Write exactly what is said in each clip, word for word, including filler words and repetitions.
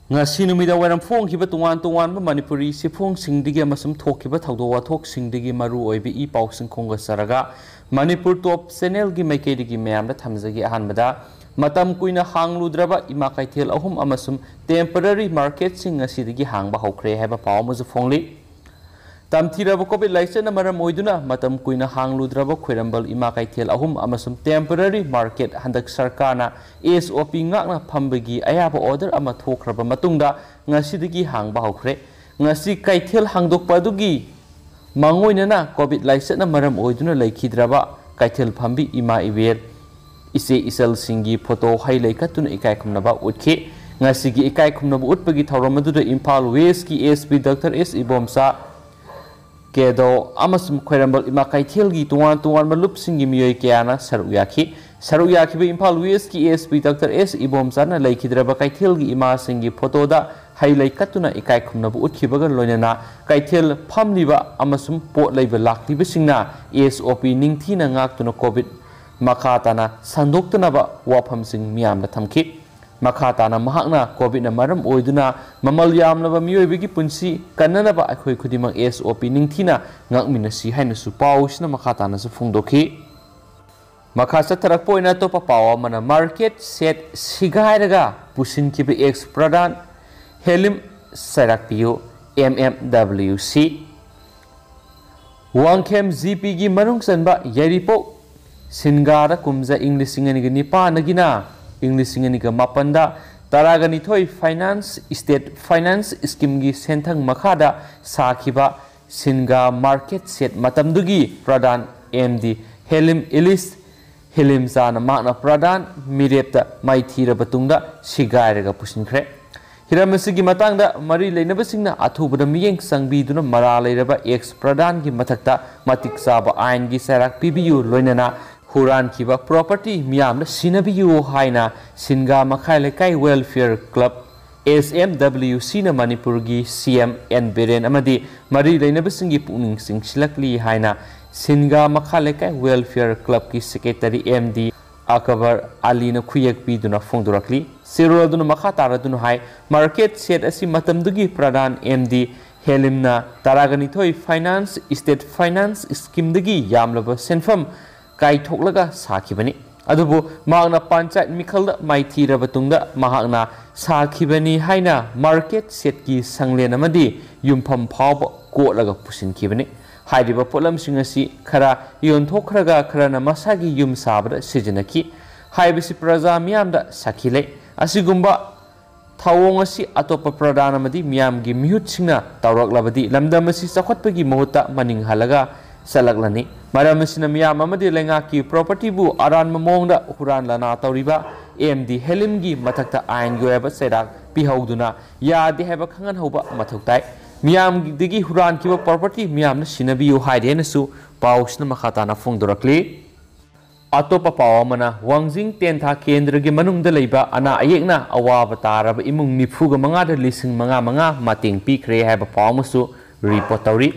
ꯉꯁꯤ ꯅꯨꯃꯤꯗꯥꯡ ꯋꯥꯏꯔꯝ ꯐꯣꯡꯈꯤꯕ ꯇꯣꯉꯥꯟ ꯇꯣꯉꯥꯟꯕ ꯃꯅꯤꯄꯨꯔꯤ ꯆꯦꯐꯣꯡꯁꯤꯡꯗꯒꯤ ꯑꯃꯁꯨꯡ ꯊꯣꯛꯈꯤꯕ ꯊꯧꯗꯣꯛ ꯋꯥꯊꯣꯛꯁꯤꯡꯗꯒꯤ ꯃꯔꯨ ꯑꯣꯏꯕ ꯏ ꯄꯥꯎꯁꯤꯡ ꯈꯣꯝꯒꯠꯆꯔꯒ ꯃꯅꯤꯄꯨꯔ ꯇꯣꯞ ꯆꯦꯅꯦꯜꯒꯤ ꯃꯥꯏꯀꯩꯗꯒꯤ ꯃꯌꯥꯝꯗ ꯊꯝꯖꯒꯦ꯫ ꯑꯍꯥꯟꯕꯗ, ꯃꯇꯝ ꯀꯨꯏꯅ ꯍꯥꯡꯂꯨꯗ꯭ꯔꯕ ꯏꯃꯥ ꯀꯩꯊꯦꯜ ꯑꯍꯨꯝ ꯑꯃꯁꯨꯡ temporary marketꯁꯤꯡ ꯉꯁꯤꯗꯒꯤ ꯍꯥꯡꯕ ꯍꯧꯈ꯭ꯔꯦ ꯍꯥꯏꯕ ꯄꯥꯎ ꯑꯃꯁꯨ ꯐꯣꯡꯂꯤ꯫ ꯇꯝꯊꯤꯔꯕ ꯀꯣꯚꯤꯗ ꯂꯥꯏꯆꯠꯅ ꯃꯔꯝ ꯑꯣꯏꯗꯨꯅ ꯃꯇꯝ ꯀꯨꯏꯅ ꯍꯥꯡꯂꯨꯗ꯭ꯔꯕ ꯈ꯭ꯋꯥꯏꯔꯝꯕꯟ ꯏꯃꯥ ꯀꯩꯊꯦꯜ ꯑꯍꯨꯝ ꯑꯃꯁꯨꯡ temporary market ꯍꯟꯗꯛ ꯁꯔꯀꯥꯔꯅ SOP ꯉꯥꯛꯅ ꯐꯝꯕꯒꯤ ꯑꯌꯥꯕ order ꯑꯃ ꯊꯣꯛꯈ꯭ꯔꯕ ꯃꯇꯨꯡꯗ ꯉꯁꯤꯗꯒꯤ ꯍꯥꯡꯕ ꯍꯧꯈ꯭ꯔꯦ꯫ ꯉꯁꯤ ꯀꯩꯊꯦꯜ ꯍꯥꯡꯗꯣꯛꯄ ꯑꯗꯨꯒꯤ ꯃꯥꯡꯑꯣꯏꯅꯅ ꯀꯣꯚꯤꯗ ꯂꯥꯏꯆꯠꯅ ꯃꯔꯝ ꯑꯣꯏꯗꯨꯅ ꯂꯩꯈꯤꯗ꯭ꯔꯕ ꯀꯩꯊꯦꯜ ꯐꯝꯕꯤ ꯏꯃꯥ ꯏꯕꯦꯜ, ꯏꯆꯦ ꯏꯆꯜꯁꯤꯡꯒꯤ ꯐꯣꯇꯣ ꯍꯩ ꯂꯩ ꯀꯠꯇꯨꯅ ꯏꯀꯥꯏ ꯈꯨꯝꯅꯕ ꯎꯠꯈꯤ꯫ ꯉꯁꯤꯒꯤ ꯏꯀꯥꯏ ꯈꯨꯝꯅꯕ ꯎꯠꯄꯒꯤ ꯊꯧꯔꯝ ꯑꯗꯨꯗ ꯏꯝꯐꯥꯜ ꯋꯦꯁꯀꯤ SP ꯗꯥꯛꯇꯔ ꯑꯦꯁ ꯏꯕꯣꯝꯆꯥ, ꯀꯦꯗꯣ ꯑꯃꯁꯨꯡ ꯈ꯭ꯋꯥꯏꯔꯝꯕꯟ ꯏꯃꯥ ꯀꯩꯊꯦꯜꯒꯤ ꯇꯣꯉꯥꯟ ꯇꯣꯉꯥꯟꯕ ꯂꯨꯞꯁꯤꯡꯒꯤ ꯃꯤꯑꯣꯏ ꯀꯌꯥꯅ ꯁꯔꯨꯛ ꯌꯥꯈꯤ꯫ ꯁꯔꯨꯛ ꯌꯥꯈꯤꯕ ꯏꯝꯐꯥꯜ ꯋꯦꯁꯀꯤ SP ꯗꯥꯛꯇꯔ ꯑꯦꯁ ꯏꯕꯣꯝꯆꯥꯅ ꯂꯩꯈꯤꯗ꯭ꯔꯕ ꯀꯩꯊꯦꯜꯒꯤ ꯏꯃꯥꯁꯤꯡꯒꯤ ꯐꯣꯇꯣꯗ ꯍꯩ ꯂꯩ ꯀꯠꯇꯨꯅ ꯏꯀꯥꯏ ꯈꯨꯝꯅꯕ ꯎꯠꯈꯤꯕꯒ ꯂꯣꯏꯅꯅ ꯀꯩꯊꯦꯜ ꯐꯝꯂꯤꯕ ꯑꯃꯁꯨꯡ ꯄꯣꯠ ꯂꯩꯕ ꯂꯥꯛꯂꯤꯕꯁꯤꯡꯅ SOP ꯅꯤꯡꯊꯤꯅ ꯉꯥꯛꯇꯨꯅ ꯀꯣꯚꯤꯗ ꯃꯈꯥ ꯇꯥꯅ ꯁꯟꯗꯣꯛꯇꯅꯕ ꯋꯥꯐꯝꯁꯤꯡ ꯃꯤꯌꯥꯝꯗ ꯊꯝꯈꯤ꯫ ꯃꯈꯥ ꯇꯥꯅ ꯃꯍꯥꯛꯅ ꯀꯣꯚꯤꯗꯅ ꯃꯔꯝ ꯑꯣꯏꯗꯨꯅ ꯃꯃꯜ ꯌꯥꯝꯂꯕ ꯃꯤꯑꯣꯏꯕꯒꯤ ꯄꯨꯟꯁꯤ ꯀꯟꯅꯅꯕ ꯑꯩꯈꯣꯏ ꯈꯨꯗꯤꯡꯃꯛ SOP ꯅꯤꯡꯊꯤꯅ ꯉꯥꯛꯃꯤꯟꯅꯁꯤ ꯍꯥꯏꯅꯁꯨ ꯄꯥꯎꯁꯤꯅ ꯃꯈꯥ ꯇꯥꯅꯁꯨ ꯐꯣꯡꯗꯣꯛꯈꯤ꯫ ꯃꯈꯥ ꯆꯠꯊꯔꯛꯄ ꯑꯣꯏꯅ ꯑꯇꯣꯞꯄ ꯄꯥꯎ ꯑꯃꯅ market shed ꯁꯤꯒꯥꯏꯔꯒ ꯄꯨꯁꯤꯟꯈꯤꯕ ex Pradhan ꯍꯦꯂꯤꯝ ꯁꯥꯏꯔꯥꯛꯄꯤꯌꯨ, MMWC꯫ Wangkhem GPꯒꯤ ꯃꯅꯨꯡ ꯆꯟꯕ ꯌꯥꯏꯔꯤꯄꯣꯛ ꯁꯤꯟꯒꯥꯗ ꯀꯨꯝꯖꯥ ꯏꯪ ꯂꯤꯁꯤꯡ ꯑꯅꯤꯒ ꯅꯤꯄꯥꯟꯗꯒꯤꯅ ꯏꯪ ꯂꯤꯁꯤꯡ ꯑꯅꯤꯒ ꯃꯥꯄꯟꯗ ꯇꯔꯥꯒ ꯅꯤꯊꯣꯏ finance, state finance schemeꯒꯤ ꯁꯦꯟꯊꯪ ꯃꯈꯥꯗ ꯁꯥꯈꯤꯕ ꯁꯤꯟꯒꯥ market shed ꯃꯇꯝꯗꯨꯒꯤ Pradhan MD ꯍꯦꯂꯤꯝ ꯏꯂꯤꯁ ꯍꯦꯂꯤꯝꯆꯥꯅ ꯃꯍꯥꯛꯅ Pradhan ꯃꯤꯔꯦꯞꯇ ꯃꯥꯏꯊꯤꯔꯕ ꯇꯨꯡꯗ ꯁꯤꯒꯥꯏꯔꯒ ꯄꯨꯁꯤꯟꯈ꯭ꯔꯦ꯫ ꯍꯤꯔꯝ ꯑꯁꯤꯒꯤ ꯃꯇꯥꯡꯗ ꯃꯔꯤ ꯂꯩꯅꯕꯁꯤꯡꯅ ꯑꯊꯨꯕꯗ ꯃꯤꯠꯌꯦꯡ ꯆꯪꯕꯤꯗꯨꯅ ꯃꯔꯥꯜ ꯂꯩꯔꯕ ex Pradhanꯒꯤ ꯃꯊꯛꯇ ꯃꯇꯤꯛ ꯆꯥꯕ ꯑꯥꯏꯟꯒꯤ ꯆꯩꯔꯥꯛ ꯄꯤꯕꯤꯌꯨ, ꯂꯣꯏꯅꯅ ꯍꯨꯔꯥꯟꯈꯤꯕ property ꯃꯤꯌꯥꯝꯗ ꯁꯤꯟꯅꯕꯤꯌꯨ ꯍꯥꯏꯅ ꯁꯤꯟꯒꯥ ꯃꯈꯥ ꯂꯩꯀꯥꯏ Welfare Club, SMWCꯅ ꯃꯅꯤꯄꯨꯔꯒꯤ CM N ꯕꯤꯔꯦꯟ ꯑꯃꯗꯤ ꯃꯔꯤ ꯂꯩꯅꯕꯁꯤꯡꯒꯤ ꯄꯨꯛꯅꯤꯡ ꯆꯤꯡꯁꯤꯜꯂꯛꯂꯤ ꯍꯥꯏꯅ ꯁꯤꯟꯒꯥ ꯃꯈꯥ ꯂꯩꯀꯥꯏ Welfare Clubꯀꯤ Secretary MD ꯑꯀꯕꯔ ꯑꯂꯤꯅ ꯈꯨꯌꯦꯛ ꯄꯤꯗꯨꯅ ꯐꯣꯡꯗꯣꯔꯛꯂꯤ꯫ ꯁꯦꯔꯣꯜ ꯑꯗꯨꯅ ꯃꯈꯥ ꯇꯥꯔꯗꯨꯅ ꯍꯥꯏ, ꯃꯥꯔꯀꯦꯠ ꯁꯦꯠ ꯑꯁꯤ ꯃꯇꯝꯗꯨꯒꯤ ꯄ꯭ꯔꯙꯥꯟ ꯑꯦꯝ ꯗꯤ ꯍꯦꯂꯤꯝꯅ ꯇꯔꯥꯒ ꯅꯤꯊꯣꯏ ꯐꯥꯏꯅꯥꯟꯁ, ꯁ꯭ꯇꯦꯠ ꯐꯥꯏꯅꯥꯟꯁ ꯁ꯭ꯀꯤꯝꯗꯒꯤ ꯌꯥꯝꯂꯕ ꯁꯦꯟꯐꯝ ꯀꯥꯏꯊꯣꯛꯂꯒ ꯁꯥꯈꯤꯕꯅꯤ꯫ ꯑꯗꯨꯕꯨ ꯃꯍꯥꯛꯅ ꯄꯟꯆꯥꯌꯠ ꯃꯤꯈꯜꯗ ꯃꯥꯏꯊꯤꯔꯕ ꯇꯨꯡꯗ ꯃꯍꯥꯛꯅ ꯁꯥꯈꯤꯕꯅꯤ ꯍꯥꯏꯅ ꯃꯥꯔꯀꯦꯠ ꯁꯦꯠꯀꯤ ꯁꯪꯂꯦꯟ ꯑꯃꯗꯤ ꯌꯨꯝꯐꯝ ꯐꯥꯎꯕ ꯀꯣꯠꯂꯒ ꯄꯨꯁꯤꯟꯈꯤꯕꯅꯤ꯫ ꯍꯥꯏꯔꯤꯕ ꯄꯣꯠꯂꯝꯁꯤꯡ ꯑꯁꯤ ꯈꯔ ꯌꯣꯟꯊꯣꯛꯈ꯭ꯔꯒ ꯈꯔꯅ ꯃꯁꯥꯒꯤ ꯌꯨꯝ ꯁꯥꯕꯗ ꯁꯤꯖꯤꯟꯅꯈꯤ ꯍꯥꯏꯕꯁꯤ ꯄ꯭ꯔꯖꯥ ꯃꯤꯌꯥꯝꯗ ꯁꯥꯈꯤ ꯂꯩ꯫ ꯑꯁꯤꯒꯨꯝꯕ ꯊꯧꯑꯣꯡ ꯑꯁꯤ ꯑꯇꯣꯞꯄ ꯄ꯭ꯔꯙꯥꯟ ꯑꯃꯗꯤ ꯃꯤꯌꯥꯝꯒꯤ ꯃꯤꯍꯨꯠꯁꯤꯡꯅ ꯇꯧꯔꯛꯂꯕꯗꯤ ꯂꯝꯗꯝ ꯑꯁꯤ ꯆꯥꯎꯈꯠꯄꯒꯤ ꯃꯍꯨꯠꯇ ꯃꯅꯤꯡ ꯍꯜꯂꯒ ꯆꯠꯂꯛꯂꯅꯤ꯫ ꯃꯔꯝ ꯑꯁꯤꯅ ꯃꯤꯌꯥꯝ ꯑꯃꯗꯤ ꯂꯩꯉꯥꯛꯀꯤ ꯄ꯭ꯔꯣꯄꯔꯇꯤꯕꯨ ꯑꯔꯥꯟꯕ ꯃꯑꯣꯡꯗ ꯍꯨꯔꯥꯟ ꯂꯥꯟꯅꯥ ꯇꯧꯔꯤꯕ ꯑꯦꯝ ꯗꯤ ꯍꯦꯂꯤꯝꯒꯤ ꯃꯊꯛꯇ ꯑꯥꯏꯟꯒꯤ ꯑꯣꯏꯕ ꯆꯩꯔꯥꯛ ꯄꯤꯍꯧꯗꯨꯅ ꯌꯥꯗꯦ ꯍꯥꯏꯕ ꯈꯪꯍꯟꯍꯧꯕ ꯃꯊꯧ ꯇꯥꯏ꯫ ꯃꯤꯌꯥꯝꯗꯒꯤ ꯍꯨꯔꯥꯟꯈꯤꯕ ꯄ꯭ꯔꯣꯄꯔꯇꯤ ꯃꯤꯌꯥꯝꯅ ꯁꯤꯟꯅꯕꯤꯌꯨ ꯍꯥꯏꯔꯤ ꯍꯥꯏꯅꯁꯨ ꯄꯥꯎꯁꯤꯅ ꯃꯈꯥ ꯇꯥꯅ ꯐꯣꯡꯗꯣꯔꯛꯂꯤ꯫ ꯑꯇꯣꯞꯄ ꯄꯥꯎ ꯑꯃꯅ, ꯋꯥꯡꯖꯤꯡ ꯇꯦꯟꯊꯥ ꯀꯦꯟꯗ꯭ꯔꯒꯤ ꯃꯅꯨꯡꯗ ꯂꯩꯕ ꯑꯅꯥ ꯑꯌꯦꯛꯅ ꯑꯋꯥꯕ ꯇꯥꯔꯕ ꯏꯃꯨꯡ ꯅꯤꯐꯨꯒ ꯃꯉꯥꯗ ꯂꯤꯁꯤꯡ ꯃꯉꯥ ꯃꯉꯥ ꯃꯇꯦꯡ ꯄꯤꯈ꯭ꯔꯦ ꯍꯥꯏꯕ ꯄꯥꯎ ꯑꯃꯁꯨ ꯔꯤꯄꯣꯔꯠ ꯇꯧꯔꯤ꯫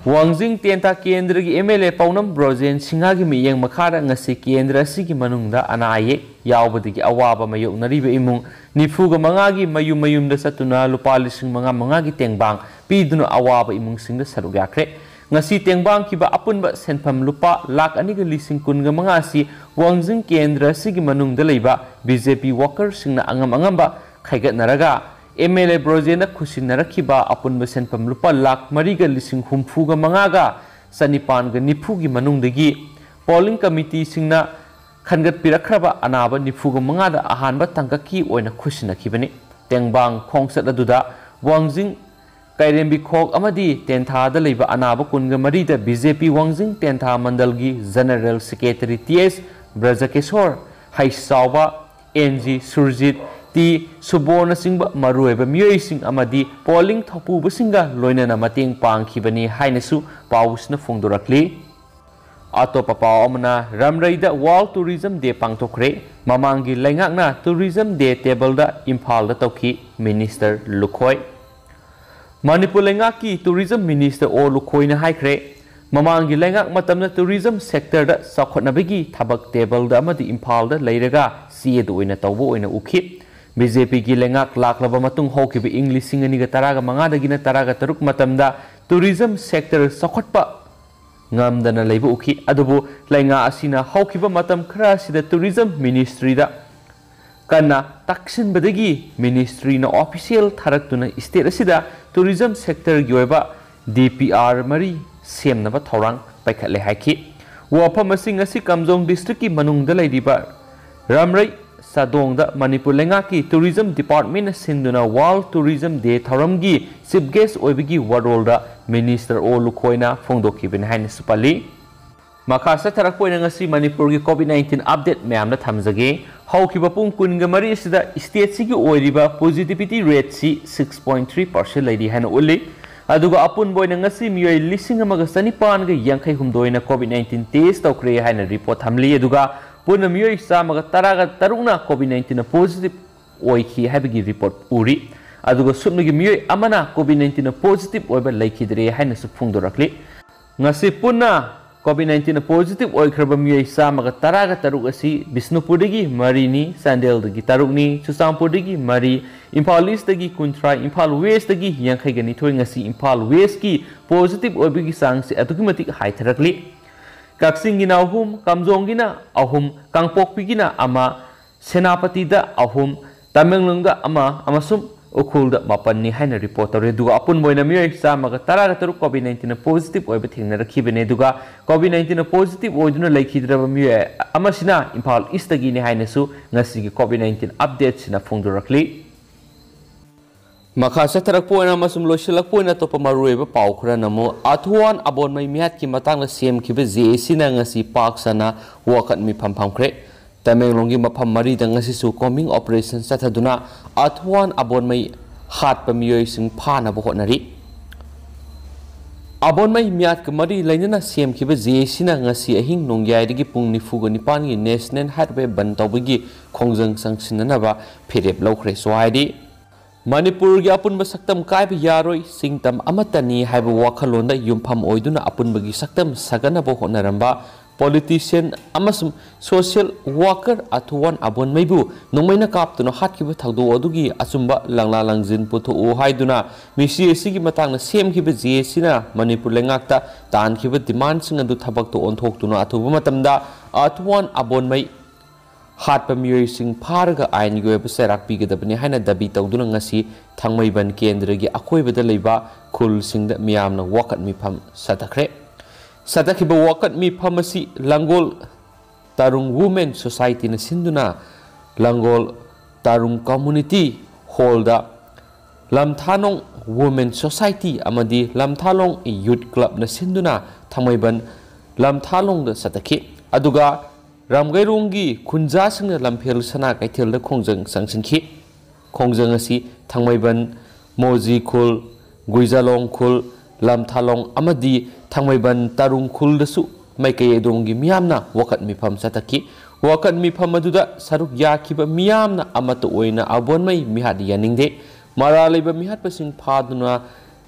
ꯋꯥꯡꯖꯤꯡ ꯇꯦꯟꯊꯥ ꯀꯦꯟꯗ꯭ꯔꯒꯤ ꯑꯦꯝ ꯑꯦꯜ ꯑꯦ ꯄꯥꯎꯅꯝ ꯕ꯭ꯔꯣꯖꯦꯟ ꯁꯤꯡꯍꯒꯤ ꯃꯤꯠꯌꯦꯡ ꯃꯈꯥꯗ ꯉꯁꯤ ꯀꯦꯟꯗ꯭ꯔ ꯑꯁꯤꯒꯤ ꯃꯅꯨꯡꯗ ꯑꯅꯥ ꯑꯌꯦꯛ ꯌꯥꯎꯕꯗꯒꯤ ꯑꯋꯥꯕ ꯃꯥꯌꯣꯛꯅꯔꯤꯕ ꯏꯃꯨꯡ ꯅꯤꯐꯨꯒ ꯃꯉꯥꯒꯤ ꯃꯌꯨꯝ ꯃꯌꯨꯝꯗ ꯆꯠꯇꯨꯅ ꯂꯨꯄꯥ ꯂꯤꯁꯤꯡ ꯃꯉꯥ ꯃꯉꯥꯒꯤ ꯇꯦꯡꯕꯥꯡ ꯄꯤꯗꯨꯅ ꯑꯋꯥꯕ ꯏꯃꯨꯡꯁꯤꯡꯗ ꯁꯔꯨꯛ ꯌꯥꯈ꯭ꯔꯦ꯫ ꯉꯁꯤ ꯇꯦꯡꯕꯥꯡꯈꯤꯕ ꯑꯄꯨꯟꯕ ꯁꯦꯟꯐꯝ ꯂꯨꯄꯥ ꯂꯥꯈ ꯑꯅꯤꯒ ꯂꯤꯁꯤꯡ ꯀꯨꯟꯒ ꯃꯉꯥ ꯑꯁꯤ ꯋꯥꯡꯖꯤꯡ ꯀꯦꯟꯗ꯭ꯔ ꯑꯁꯤꯒꯤ ꯃꯅꯨꯡꯗ ꯂꯩꯕ ꯕꯤ ꯖꯦ ꯄꯤ ꯋꯥꯀꯔꯁꯤꯡꯅ ꯑꯉꯝ ꯑꯉꯝꯕ ꯈꯥꯏꯒꯠꯅꯔꯒ ꯑꯦꯝ ꯑꯦꯜ ꯑꯦ ꯕ꯭ꯔꯣꯖꯦꯟꯅ ꯈꯨꯠꯁꯤꯟꯅꯔꯛꯈꯤꯕ ꯑꯄꯨꯟꯕ ꯁꯦꯟꯐꯝ ꯂꯨꯄꯥ ꯂꯥꯈ ꯃꯔꯤꯒ ꯂꯤꯁꯤꯡ ꯍꯨꯝꯐꯨꯒ ꯃꯉꯥꯒ ꯆꯅꯤꯄꯥꯟꯒ ꯅꯤꯐꯨꯒꯤ ꯃꯅꯨꯡꯗꯒꯤ ꯄꯣꯂꯤꯡ ꯀꯃꯤꯇꯤꯁꯤꯡꯅ ꯈꯟꯒꯠꯄꯤꯔꯛꯈ꯭ꯔꯕ ꯑꯅꯥꯕ ꯅꯤꯐꯨꯒ ꯃꯉꯥꯗ ꯑꯍꯥꯟꯕ ꯇꯥꯡꯀꯛꯀꯤ ꯑꯣꯏꯅ ꯈꯨꯠꯁꯤꯟꯅꯈꯤꯕꯅꯤ꯫ ꯇꯦꯡꯕꯥꯡ ꯈꯣꯡꯆꯠ ꯑꯗꯨꯗ ꯋꯥꯡꯖꯤꯡ ꯀꯩꯔꯦꯝꯕꯤꯈꯣꯛ ꯑꯃꯗꯤ ꯇꯦꯟꯊꯥꯗ ꯂꯩꯕ ꯑꯅꯥꯕ ꯀꯨꯟꯒ ꯃꯔꯤꯗ B J P Wangjing Tentha ꯃꯟꯗꯜꯒꯤ general secretary T S Brajakesor, Heichaoba N G Surjit, T ꯁꯨꯕꯣꯔꯅꯆꯤꯡꯕ ꯃꯔꯨꯑꯣꯏꯕ ꯃꯤꯑꯣꯏꯁꯤꯡ ꯑꯃꯗꯤ ꯄꯣꯂꯤꯡ ꯊꯧꯄꯨꯕꯁꯤꯡꯒ ꯂꯣꯏꯅꯅ ꯃꯇꯦꯡ ꯄꯥꯡꯈꯤꯕꯅꯤ ꯍꯥꯏꯅꯁꯨ ꯄꯥꯎꯁꯤꯅ ꯐꯣꯡꯗꯣꯔꯛꯂꯤ꯫ ꯑꯇꯣꯞꯄ ꯄꯥꯎ ꯑꯃꯅ, ꯔꯝꯔꯩꯗ World Tourism Day ꯄꯥꯡꯊꯣꯛꯈ꯭ꯔꯦ꯫ ꯃꯃꯥꯡꯒꯤ ꯂꯩꯉꯥꯛꯅ Tourism Day ꯇꯦꯕꯜꯗ ꯏꯝꯐꯥꯜꯗ ꯇꯧꯈꯤ, ꯃꯤꯅꯤꯁꯇꯔ ꯂꯨꯈꯣꯏ꯫ ꯃꯅꯤꯄꯨꯔ ꯂꯩꯉꯥꯛꯀꯤ ꯇꯨꯔꯤꯖꯝ ꯃꯤꯅꯤꯁꯇꯔ ꯑꯣ ꯂꯨꯈꯣꯏꯅ ꯍꯥꯏꯈ꯭ꯔꯦ, ꯃꯃꯥꯡꯒꯤ ꯂꯩꯉꯥꯛ ꯃꯇꯝꯗ ꯇꯨꯔꯤꯖꯝ ꯁꯦꯛꯇꯔꯗ ꯆꯥꯎꯈꯠꯅꯕꯒꯤ ꯊꯕꯛ ꯇꯦꯕꯜꯗ ꯑꯃꯗꯤ ꯏꯝꯐꯥꯜꯗ ꯂꯩꯔꯒ ꯆꯦꯗ ꯑꯣꯏꯅ ꯇꯧꯕ ꯑꯣꯏꯅ ꯎꯈꯤ꯫ ꯕꯤ ꯖꯦ ꯄꯤꯒꯤ ꯂꯩꯉꯥꯛ ꯂꯥꯛꯂꯕ ꯃꯇꯨꯡ ꯍꯧꯈꯤꯕ ꯏꯪ ꯂꯤꯁꯤꯡ ꯑꯅꯤꯒ ꯇꯔꯥꯒ ꯃꯉꯥꯗꯒꯤꯅ ꯇꯔꯥꯒ ꯇꯔꯨꯛ ꯃꯇꯝꯗ ꯇꯨꯔꯤꯖꯝ ꯁꯦꯛꯇꯔ ꯆꯥꯎꯈꯠꯄ ꯉꯝꯗꯅ ꯂꯩꯕ ꯎꯈꯤ꯫ ꯑꯗꯨꯕꯨ ꯂꯩꯉꯥꯛ ꯑꯁꯤꯅ ꯍꯧꯈꯤꯕ ꯃꯇꯝ ꯈꯔ ꯑꯁꯤꯗ ꯇꯨꯔꯤꯖꯝ ꯃꯤꯅꯤꯁꯇ꯭ꯔꯤꯗ ꯀꯟꯅ ꯇꯛꯁꯤꯟꯕꯗꯒꯤ ꯃꯤꯅꯤꯁꯇ꯭ꯔꯤꯅ ꯑꯣꯐꯤꯁꯤꯌꯦꯜ ꯊꯥꯔꯛꯇꯨꯅ ꯁ꯭ꯇꯦꯠ ꯑꯁꯤꯗ ꯇꯨꯔꯤꯖꯝ ꯁꯦꯛꯇꯔꯒꯤ ꯑꯣꯏꯕ ꯗꯤ ꯄꯤ ꯑꯥꯔ ꯃꯔꯤ ꯁꯦꯝꯅꯕ ꯊꯧꯔꯥꯡ ꯄꯥꯏꯈꯠꯂꯦ ꯍꯥꯏꯈꯤ꯫ ꯋꯥꯐꯝ ꯑꯁꯤ ꯉꯁꯤ ꯀꯥꯝꯖꯣꯡ ꯗꯤꯁꯇ꯭ꯔꯤꯛꯀꯤ ꯃꯅꯨꯡꯗ ꯂꯩꯔꯤꯕ ꯔꯥꯝꯔꯩ ꯆꯥꯗꯣꯡꯗ ꯃꯅꯤꯄꯨꯔ ꯂꯩꯉꯥꯛꯀꯤ ꯇꯨꯔꯤꯖꯝ ꯗꯤꯄꯥꯔꯠꯃꯦꯟꯅ ꯁꯤꯟꯗꯨꯅ ꯋꯥꯔꯜ ꯇꯨꯔꯤꯖꯝ ꯗꯦ ꯊꯧꯔꯝꯒꯤ ꯆꯤꯐ ꯒꯦꯁ ꯑꯣꯏꯕꯒꯤ ꯋꯥꯔꯣꯜꯗ ꯃꯤꯅꯤꯁꯇꯔ ꯑꯣ ꯂꯨꯈꯣꯏꯅ ꯐꯣꯡꯗꯣꯛꯈꯤꯕꯅꯤ ꯍꯥꯏꯅꯁꯨ ꯄꯜꯂꯤ꯫ ꯃꯈꯥ ꯆꯠꯊꯔꯛꯄ ꯑꯣꯏꯅ ꯉꯁꯤ ꯃꯅꯤꯄꯨꯔꯒꯤ ꯀꯣꯚꯤꯗ ꯅꯥꯏꯟꯇꯤꯟ ꯑꯞꯗꯦꯠ ꯃꯌꯥꯝꯗ ꯊꯝꯖꯒꯦ꯫ ꯍꯧꯈꯤꯕ ꯄꯨꯡ ꯀꯨꯟꯒ ꯃꯔꯤ ꯑꯁꯤꯗ ꯁ꯭ꯇꯦꯠꯁꯤꯒꯤ ꯑꯣꯏꯔꯤꯕ ꯄꯣꯖꯤꯇꯤꯚꯤꯇꯤ ꯔꯦꯠꯁꯤ ꯁꯤꯛꯁ ꯄꯣꯏꯟ ꯊ꯭ꯔꯤ ꯄꯥꯔꯁꯦꯟ ꯂꯩꯔꯤ ꯍꯥꯏꯅ ꯎꯠꯂꯤ꯫ ꯑꯗꯨꯒ ꯑꯄꯨꯟꯕ ꯑꯣꯏꯅ ꯉꯁꯤ ꯃꯤꯑꯣꯏ ꯂꯤꯁꯤꯡ ꯑꯃꯒ ꯆꯅꯤꯄꯥꯟꯒ ꯌꯥꯡꯈꯩ ꯍꯨꯝꯗꯣꯏꯅ ꯀꯣꯚꯤꯗ ꯅꯥꯏꯟꯇꯤꯟ ꯇꯦꯁ ꯇꯧꯈ꯭ꯔꯦ ꯍꯥꯏꯅ ꯔꯤꯄꯣꯔꯠ ꯊꯝꯂꯤ꯫ ꯑꯗꯨꯒ ꯄꯨꯟꯅ ꯃꯤꯑꯣꯏ ꯆꯥꯝꯃꯒ ꯇꯔꯥꯒ ꯇꯔꯨꯛꯅ ꯀꯣꯚꯤꯗ ꯅꯥꯏꯟꯇꯤꯟꯅ ꯄꯣꯖꯤꯇꯤꯚ ꯑꯣꯏꯈꯤ ꯍꯥꯏꯕꯒꯤ ꯔꯤꯄꯣꯔꯠ ꯎꯔꯤ꯫ ꯑꯗꯨꯒ ꯁꯨꯞꯅꯒꯤ ꯃꯤꯑꯣꯏ ꯑꯃꯅ ꯀꯣꯚꯤꯗ ꯅꯥꯏꯟꯇꯤꯟꯅ ꯄꯣꯖꯤꯇꯤꯚ ꯑꯣꯏꯕ ꯂꯩꯈꯤꯗ꯭ꯔꯦ ꯍꯥꯏꯅꯁꯨ ꯐꯣꯡꯗꯣꯔꯛꯂꯤ꯫ ꯉꯁꯤ ꯄꯨꯟꯅ ꯀꯣꯚꯤꯗ ꯅꯥꯏꯟꯇꯤꯟꯅ ꯄꯣꯖꯤꯇꯤꯚ ꯑꯣꯏꯈ꯭ꯔꯕ ꯃꯤꯑꯣꯏ ꯆꯥꯝꯃꯒ ꯇꯔꯥꯒ ꯇꯔꯨꯛ ꯑꯁꯤ ꯕꯤꯁꯅꯨꯄꯨꯔꯗꯒꯤ ꯃꯔꯤꯅꯤ, ꯆꯥꯟꯗꯦꯜꯗꯒꯤ ꯇꯔꯨꯛꯅꯤ, ꯆꯨꯔꯆꯥꯟꯄꯨꯔꯗꯒꯤ ꯃꯔꯤ, ꯏꯝꯐꯥꯜ ꯏꯁꯇꯒꯤ ꯀꯨꯟꯊ꯭ꯔꯥ, ꯏꯝꯐꯥꯜ ꯋꯦꯁꯇꯒꯤ ꯌꯥꯡꯈꯩꯒ ꯅꯤꯊꯣꯏ꯫ ꯉꯁꯤ ꯏꯝꯐꯥꯜ ꯋꯦꯁꯀꯤ ꯄꯣꯖꯤꯇꯤꯚ ꯑꯣꯏꯕꯒꯤ ꯆꯥꯡꯁꯤ ꯑꯗꯨꯛꯀꯤ ꯃꯇꯤꯛ ꯍꯥꯏꯊꯔꯛꯂꯤ꯫ ꯀꯛꯆꯤꯡꯒꯤꯅ ꯑꯍꯨꯝ, ꯀꯥꯝꯖꯣꯡꯒꯤꯅ ꯑꯍꯨꯝ, ꯀꯥꯡꯄꯣꯛꯄꯤꯒꯤꯅ ꯑꯃ, ꯁꯦꯅꯥꯄꯇꯤꯗ ꯑꯍꯨꯝ, ꯇꯃꯦꯡꯂꯣꯡꯗ ꯑꯃ ꯑꯃꯁꯨꯡ ꯎꯈ꯭ꯔꯨꯜꯗ ꯃꯥꯄꯟꯅꯤ ꯍꯥꯏꯅ ꯔꯤꯄꯣꯔꯠ ꯇꯧꯔꯤ꯫ ꯑꯗꯨꯒ ꯑꯄꯨꯟꯕ ꯑꯣꯏꯅ ꯃꯤꯑꯣꯏ ꯆꯥꯝꯃꯒ ꯇꯔꯥꯒ ꯇꯔꯨꯛ ꯀꯣꯚꯤꯗ ꯅꯥꯏꯟꯇꯤꯟꯅ ꯄꯣꯖꯤꯇꯤꯚ ꯑꯣꯏꯕ ꯊꯦꯡꯅꯔꯛꯈꯤꯕꯅꯤ꯫ ꯑꯗꯨꯒ ꯀꯣꯚꯤꯗ ꯅꯥꯏꯟꯇꯤꯟꯅ ꯄꯣꯖꯤꯇꯤꯚ ꯑꯣꯏꯗꯨꯅ ꯂꯩꯈꯤꯗ꯭ꯔꯕ ꯃꯤꯑꯣꯏ ꯑꯃꯁꯤꯅ ꯏꯝꯐꯥꯜ ꯏꯁꯇꯒꯤꯅꯤ ꯍꯥꯏꯅꯁꯨ ꯉꯁꯤꯒꯤ ꯀꯣꯚꯤꯗ ꯅꯥꯏꯟꯇꯤꯟ ꯑꯞꯗꯦꯠꯁꯤꯅ ꯐꯣꯡꯗꯣꯔꯛꯂꯤ꯫ ꯃꯈꯥ ꯆꯠꯊꯔꯛꯄ ꯑꯣꯏꯅ ꯑꯃꯁꯨꯡ ꯂꯣꯏꯁꯤꯜꯂꯛꯄ ꯑꯣꯏꯅ ꯑꯇꯣꯞꯄ ꯃꯔꯨꯑꯣꯏꯕ ꯄꯥꯎ ꯈꯔꯅ ꯑꯃꯨꯛ ꯑꯊꯨꯋꯥꯟ ꯑꯕꯣꯟꯃꯩ ꯃꯤꯍꯥꯠꯀꯤ ꯃꯇꯥꯡꯗ ꯁꯦꯝꯈꯤꯕ ꯖꯦ ꯑꯦ ꯁꯤꯅ ꯉꯁꯤ ꯄꯥꯛ ꯁꯟꯅ ꯋꯥꯀꯠ ꯃꯤꯐꯝ ꯐꯝꯈ꯭ꯔꯦ꯫ ꯇꯃꯦꯡꯂꯣꯡꯒꯤ ꯃꯐꯝ ꯃꯔꯤꯗ ꯉꯁꯤꯁꯨ ꯀꯣꯝꯕꯤꯡ ꯑꯣꯄꯔꯦꯁꯟ ꯆꯠꯊꯗꯨꯅ ꯑꯊꯨꯋꯥꯟ ꯑꯕꯣꯟꯃꯩ ꯍꯥꯠꯄ ꯃꯤꯑꯣꯏꯁꯤꯡ ꯐꯥꯅꯕ ꯍꯣꯠꯅꯔꯤ꯫ ꯑꯕꯣꯟꯃꯩ ꯃꯤꯌꯥꯠꯀ ꯃꯔꯤ ꯂꯩꯅꯅ ꯁꯦꯝꯈꯤꯕ ꯖꯦ ꯑꯦ ꯁꯤꯅ ꯉꯁꯤ ꯑꯍꯤꯡ ꯅꯣꯡꯌꯥꯏꯗꯒꯤ ꯄꯨꯡ ꯅꯤꯐꯨꯒ ꯅꯤꯄꯥꯟꯒꯤ ꯅꯦꯁꯅꯦꯜ ꯍꯥꯏꯋꯦ ꯕꯟ ꯇꯧꯕꯒꯤ ꯈꯣꯡꯖꯪ ꯆꯪꯁꯤꯟꯅꯅꯕ ꯐꯤꯔꯦꯞ ꯂꯧꯈ꯭ꯔꯦꯁꯨ ꯍꯥꯏꯔꯤ꯫ ꯃꯅꯤꯄꯨꯔꯒꯤ ꯑꯄꯨꯟꯕ ꯁꯛꯇꯝ ꯀꯥꯏꯕ ꯌꯥꯔꯣꯏ, ꯆꯤꯡꯇꯝ ꯑꯃꯠꯇꯅꯤ ꯍꯥꯏꯕ ꯋꯥꯈꯜꯂꯣꯟꯗ ꯌꯨꯝꯐꯝ ꯑꯣꯏꯗꯨꯅ ꯑꯄꯨꯟꯕꯒꯤ ꯁꯛꯇꯝ ꯁꯥꯒꯠꯅꯕ ꯍꯣꯠꯅꯔꯝꯕ politician ꯑꯃꯁꯨꯡ social worker ꯑꯊꯨꯋꯥꯟ ꯑꯕꯣꯟꯃꯩꯕꯨ ꯅꯣꯡꯃꯩꯅ ꯀꯥꯞꯇꯨꯅ ꯍꯥꯠꯈꯤꯕ ꯊꯧꯗꯣꯛ ꯑꯗꯨꯒꯤ ꯑꯆꯨꯝꯕ ꯂꯪꯂꯥ ꯂꯪꯖꯤꯟ ꯄꯨꯊꯣꯛꯎ ꯍꯥꯏꯗꯨꯅ ꯃꯤꯁꯤ ꯑꯁꯤꯒꯤ ꯃꯇꯥꯡꯗ ꯁꯦꯝꯈꯤꯕ ꯖꯦ ꯑꯦꯁꯤꯅ ꯃꯅꯤꯄꯨꯔ ꯂꯩꯉꯥꯛꯇ ꯇꯥꯟꯈꯤꯕ demandꯁꯤꯡ ꯑꯗꯨ ꯊꯕꯛꯇ ꯑꯣꯟꯊꯣꯛꯇꯨꯅ ꯑꯊꯨꯕ ꯃꯇꯝꯗ ꯑꯊꯨꯋꯥꯟ ꯑꯕꯣꯟꯃꯩ ꯍꯥꯠꯄ ꯃꯤꯑꯣꯏꯁꯤꯡ ꯐꯥꯔꯒ ꯑꯥꯏꯟꯒꯤ ꯑꯣꯏꯕ ꯆꯩꯔꯥꯛ ꯄꯤꯒꯗꯕꯅꯤ ꯍꯥꯏꯅ ꯗꯥꯕꯤ ꯇꯧꯗꯨꯅ ꯉꯁꯤ ꯊꯥꯡꯃꯩꯕꯟ ꯀꯦꯟꯗ꯭ꯔꯒꯤ ꯑꯀꯣꯏꯕꯗ ꯂꯩꯕ ꯈꯨꯜꯁꯤꯡꯗ ꯃꯤꯌꯥꯝꯅ ꯋꯥꯀꯠ ꯃꯤꯐꯝ ꯆꯠꯊꯈ꯭ꯔꯦ꯫ ꯆꯠꯊꯈꯤꯕ ꯋꯥꯀꯠ ꯃꯤꯐꯝ ꯑꯁꯤ ꯂꯥꯡꯒꯣꯜ ꯇꯥꯔꯨꯡ Women Societyꯅ ꯁꯤꯟꯗꯨꯅ ꯂꯥꯡꯒꯣꯜ ꯇꯥꯔꯨꯡ Community Hallꯗ ꯂꯝꯊꯥꯂꯣꯡ Women Society ꯑꯃꯗꯤ ꯂꯝꯊꯥꯂꯣꯡ Youth Clubꯅ ꯁꯤꯟꯗꯨꯅ ꯊꯥꯡꯃꯩꯕꯟ ꯂꯝꯊꯥꯂꯣꯡꯗ ꯆꯠꯊꯈꯤ꯫ ꯑꯗꯨꯒ ꯔꯥꯝꯒꯩꯔꯣꯡꯒꯤ ꯈꯨꯟꯖꯥꯁꯤꯡꯅ ꯂꯝꯐꯦꯜ ꯁꯅꯥ ꯀꯩꯊꯦꯜꯗ ꯈꯣꯡꯖꯪ ꯆꯪꯁꯤꯟꯈꯤ꯫ ꯈꯣꯡꯖꯪ ꯑꯁꯤ ꯊꯥꯡꯃꯩꯕꯟ ꯃꯣꯖꯤ ꯈꯨꯜ, ꯒꯨꯏꯖꯥꯂꯣꯡ ꯈꯨꯜ, ꯂꯝꯊꯥꯂꯣꯡ ꯑꯃꯗꯤ ꯊꯥꯡꯃꯩꯕꯟ ꯇꯥꯔꯨꯡ ꯈꯨꯜꯗꯁꯨ ꯃꯥꯏꯀꯩ ꯑꯗꯣꯝꯒꯤ ꯃꯤꯌꯥꯝꯅ ꯋꯥꯀꯠ ꯃꯤꯐꯝ ꯆꯠꯊꯈꯤ꯫ ꯋꯥꯀꯠ ꯃꯤꯐꯝ ꯑꯗꯨꯗ ꯁꯔꯨꯛ ꯌꯥꯈꯤꯕ ꯃꯤꯌꯥꯝꯅ ꯑꯃꯠꯇ ꯑꯣꯏꯅ ꯑꯕꯣꯟꯃꯩ ꯃꯤꯍꯥꯠ ꯌꯥꯅꯤꯡꯗꯦ, ꯃꯔꯥꯜ ꯂꯩꯕ ꯃꯤꯍꯥꯠꯄꯁꯤꯡ ꯐꯥꯗꯨꯅ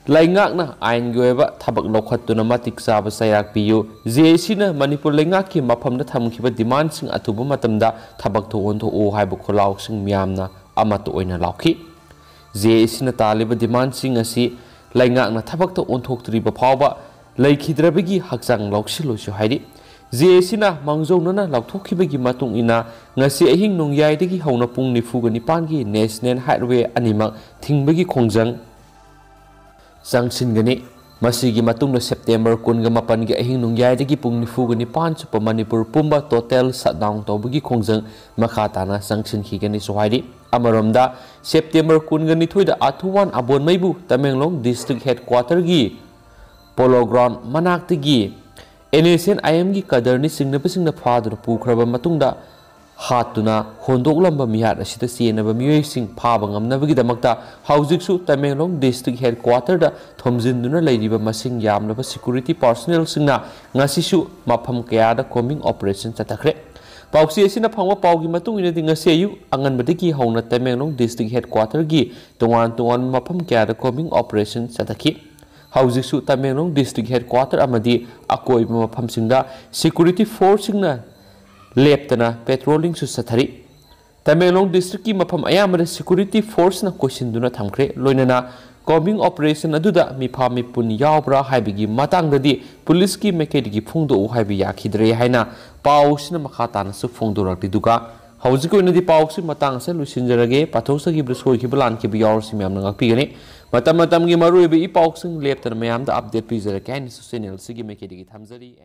ꯂꯩꯉꯥꯛꯅ ꯑꯥꯏꯟꯒꯤ ꯑꯣꯏꯕ ꯊꯕꯛ ꯂꯧꯈꯠꯇꯨꯅ ꯃꯇꯤꯛ ꯆꯥꯕ ꯆꯩꯔꯥꯛ ꯄꯤꯌꯨ꯫ ꯖꯦ ꯑꯦꯁꯤꯅ ꯃꯅꯤꯄꯨꯔ ꯂꯩꯉꯥꯛꯀꯤ ꯃꯐꯝꯗ ꯊꯝꯈꯤꯕ demandꯁꯤꯡ ꯑꯊꯨꯕ ꯃꯇꯝꯗ ꯊꯕꯛꯇ ꯑꯣꯟꯊꯣꯛꯎ ꯍꯥꯏꯕ ꯈꯣꯜꯂꯥꯎꯁꯤꯡ ꯃꯤꯌꯥꯝꯅ ꯑꯃꯠꯇ ꯑꯣꯏꯅ ꯂꯥꯎꯈꯤ꯫ ꯖꯦ ꯑꯦꯁꯤꯅ ꯇꯥꯜꯂꯤꯕ demandꯁꯤꯡ ꯑꯁꯤ ꯂꯩꯉꯥꯛꯅ ꯊꯕꯛꯇ ꯑꯣꯟꯊꯣꯛꯇ꯭ꯔꯤꯕ ꯐꯥꯎꯕ ꯂꯩꯈꯤꯗ꯭ꯔꯕꯒꯤ ꯍꯛꯆꯥꯡ ꯂꯧꯁꯤꯜꯂꯣꯏꯁꯨ ꯍꯥꯏꯔꯤ꯫ ꯖꯦ ꯑꯦꯁꯤꯅ ꯃꯥꯡꯖꯧꯅꯅ ꯂꯥꯎꯊꯣꯛꯈꯤꯕꯒꯤ ꯃꯇꯨꯡ ꯏꯟꯅ ꯉꯁꯤ ꯑꯍꯤꯡ ꯅꯣꯡꯌꯥꯏꯗꯒꯤ ꯍꯧꯅ ꯄꯨꯡ ꯅꯤꯐꯨꯒ ꯅꯤꯄꯥꯟꯒꯤ National Highway ꯑꯅꯤꯃꯛ ꯊꯤꯡꯕꯒꯤ ꯈꯣꯡꯖꯪ ꯆꯪꯁꯤꯟꯒꯅꯤ꯫ ꯃꯁꯤꯒꯤ ꯃꯇꯨꯡꯗ September ꯀꯨꯟꯒ ꯃꯥꯄꯟꯒꯤ ꯑꯍꯤꯡ ꯅꯣꯡꯌꯥꯏꯗꯒꯤ ꯄꯨꯡ ꯅꯤꯐꯨꯒ ꯅꯤꯄꯥꯟ ꯆꯨꯞꯄ ꯃꯅꯤꯄꯨꯔ ꯄꯨꯝꯕ total shutdown ꯇꯧꯕꯒꯤ ꯈꯣꯡꯖꯪ ꯃꯈꯥ ꯇꯥꯅ ꯆꯪꯁꯤꯟꯈꯤꯒꯅꯤꯁꯨ ꯍꯥꯏꯔꯤ꯫ ꯑꯃꯔꯣꯝꯗ, September ꯀꯨꯟꯒ ꯅꯤꯊꯣꯏꯗ ꯑꯊꯨꯋꯥꯟ ꯑꯕꯣꯟꯃꯩꯕꯨ Tamenglong district headquarterꯒꯤ Polo Ground ꯃꯅꯥꯛꯇꯒꯤ N S N I Mꯒꯤ cadreꯅ ꯆꯤꯡꯅꯕꯁꯤꯡꯅ ꯐꯥꯗꯨꯅ ꯄꯨꯈ꯭ꯔꯕ ꯃꯇꯨꯡꯗ, ꯍꯥꯠꯇꯨꯅ ꯍꯣꯟꯗꯣꯛꯂꯝꯕ ꯃꯤꯍꯥꯠ ꯑꯁꯤꯗ ꯆꯦꯟꯅꯕ ꯃꯤꯑꯣꯏꯁꯤꯡ ꯐꯥꯕ ꯉꯝꯅꯕꯒꯤꯗꯃꯛꯇ ꯍꯧꯖꯤꯛꯁꯨ ꯇꯃꯦꯡꯂꯣꯡ district headquarterꯗ ꯊꯣꯝꯖꯤꯟꯗꯨꯅ ꯂꯩꯔꯤꯕ ꯃꯁꯤꯡ ꯌꯥꯝꯂꯕ security personnelꯁꯤꯡꯅ ꯉꯁꯤꯁꯨ ꯃꯐꯝ ꯀꯌꯥꯗ combing operation ꯆꯠꯊꯈ꯭ꯔꯦ꯫ ꯄꯥꯎꯆꯦ ꯑꯁꯤꯅ ꯐꯪꯕ ꯄꯥꯎꯒꯤ ꯃꯇꯨꯡ ꯏꯟꯅꯗꯤ, ꯉꯁꯤ ꯑꯌꯨꯛ ꯑꯉꯟꯕꯗꯒꯤ ꯍꯧꯅ ꯇꯃꯦꯡꯂꯣꯡ district headquarter ꯒꯤ ꯇꯣꯉꯥꯟ ꯇꯣꯉꯥꯟꯕ ꯃꯐꯝ ꯀꯌꯥꯗ combing operation ꯆꯠꯊꯈꯤ꯫ ꯍꯧꯖꯤꯛꯁꯨ ꯇꯃꯦꯡꯂꯣꯡ district headquarter ꯑꯃꯗꯤ ꯑꯀꯣꯏꯕ ꯃꯐꯝꯁꯤꯡꯗ security force ꯁꯤꯡꯅ ꯂꯦꯞꯇꯅ patrolling ꯁꯨ ꯆꯠꯊꯔꯤ꯫ ꯇꯃꯦꯡꯂꯣꯡ district ꯀꯤ ꯃꯐꯝ ꯑꯌꯥꯝꯕꯗ security force ꯅ ꯀꯣꯏꯁꯤꯟꯗꯨꯅ ꯊꯝꯈ꯭ꯔꯦ꯫ ꯂꯣꯏꯅꯅ combing operation ꯑꯗꯨꯗ ꯃꯤꯐꯥ ꯃꯤꯄꯨꯟ ꯌꯥꯎꯕ꯭ꯔꯥ ꯍꯥꯏꯕꯒꯤ ꯃꯇꯥꯡꯗꯗꯤ ꯄꯨꯂꯤꯁꯀꯤ ꯃꯥꯏꯀꯩꯗꯒꯤ ꯐꯣꯡꯗꯣꯛꯎ ꯍꯥꯏꯕ ꯌꯥꯈꯤꯗ꯭ꯔꯦ ꯍꯥꯏꯅ ꯄꯥꯎꯁꯤꯅ ꯃꯈꯥ ꯇꯥꯅꯁꯨ ꯐꯣꯡꯗꯣꯔꯛꯂꯤꯗꯨꯒ, ꯍꯧꯖꯤꯛꯀꯤ ꯑꯣꯏꯅꯗꯤ ꯄꯥꯎꯁꯤ ꯃꯇꯥꯡ ꯑꯁꯤꯗ ꯂꯣꯏꯁꯤꯟꯖꯔꯒꯦ꯫ ꯄꯥꯊꯣꯛꯆꯈꯤꯕꯗ ꯁꯣꯏꯈꯤꯕ ꯂꯥꯟꯈꯤꯕ ꯌꯥꯎꯔꯁꯨ ꯃꯌꯥꯝꯅ ꯉꯥꯛꯄꯤꯒꯅꯤ꯫ ꯃꯇꯝ ꯃꯇꯝꯒꯤ ꯃꯔꯨꯑꯣꯏꯕ ꯏ ꯄꯥꯎꯁꯤꯡ ꯂꯦꯞꯇꯅ ꯃꯌꯥꯝꯗ update ꯄꯤꯖꯔꯛꯀꯦ ꯍꯥꯏꯅꯁꯨ channel ꯑꯁꯤꯒꯤ ꯃꯥꯏꯀꯩꯗꯒꯤ ꯊꯝꯖꯔꯤ꯫